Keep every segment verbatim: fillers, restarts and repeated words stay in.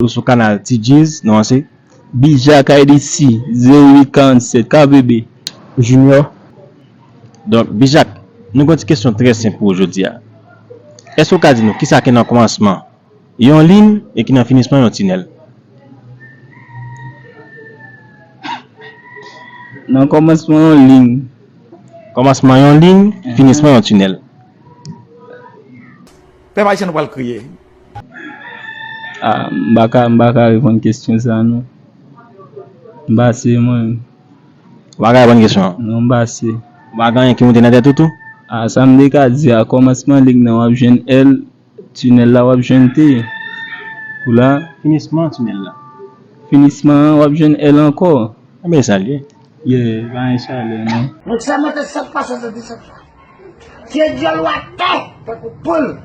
Ou sou kanal T G's, non an se Bijak I D C, zewo uit karannsèt, K B B. Junior. Donk, Bijak, nou gen yon ti kesyon trè senp pou ou jodi a. Èske w ka di nou kisa ki nan kòmansman yon liy e ki nan finisman yon tinèl? Nan kòmansman yon liy. Kòmansman yon liy, finisman yon tinèl. Pèp ayisyen, nou pral kriye. Ah, m pa ka, m pa ka reponn kesyon sa non. M pase mwen. Ou pa ka reponn kesyon an? Non, m pase. Ou pa gen anyen ki moute nan tèt ou tou? Ah, sa m te ka di a, kòmansman liy nan w ap jwenn L, tinèl la w ap jwenn T. Ou la? Finisman tinèl la. Finisman an w ap jwenn L ankò. Enben sa l ye. Yeah, pa gen chalè non. Mwen sa mete sèt pa swasanndisèt la. Tye dyòl w atè tankou poul.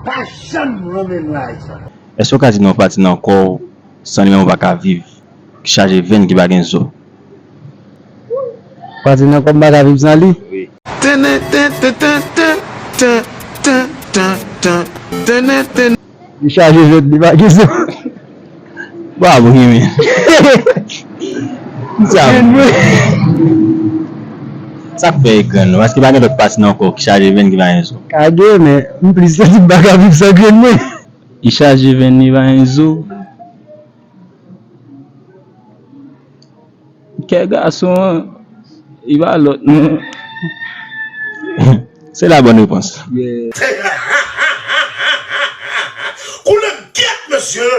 Pa janm renmen mwen Ayisyen. Èske w ka di nou yon pati nan kò w san li menm ou pa ka viv, ki chaje venn ki pa gen zo? Pati nan kò m pa ka viv san li? Wi. Li chaje jwèt li pa gen zo. Bravo, Jimmy. Sa. Grenn mwen. Sa k fè e grenn nou? Paske pa gen lòt pati nan kò ki chaje venn ki pa gen zo. Ka gen, men m plis santi m pa ka viv san grenn mwen. Li chaje venn li pa gen zo. Kè gason an, li pa lòt non. C'est la bonne réponse. Yeah. Koulè gyèt, mesye!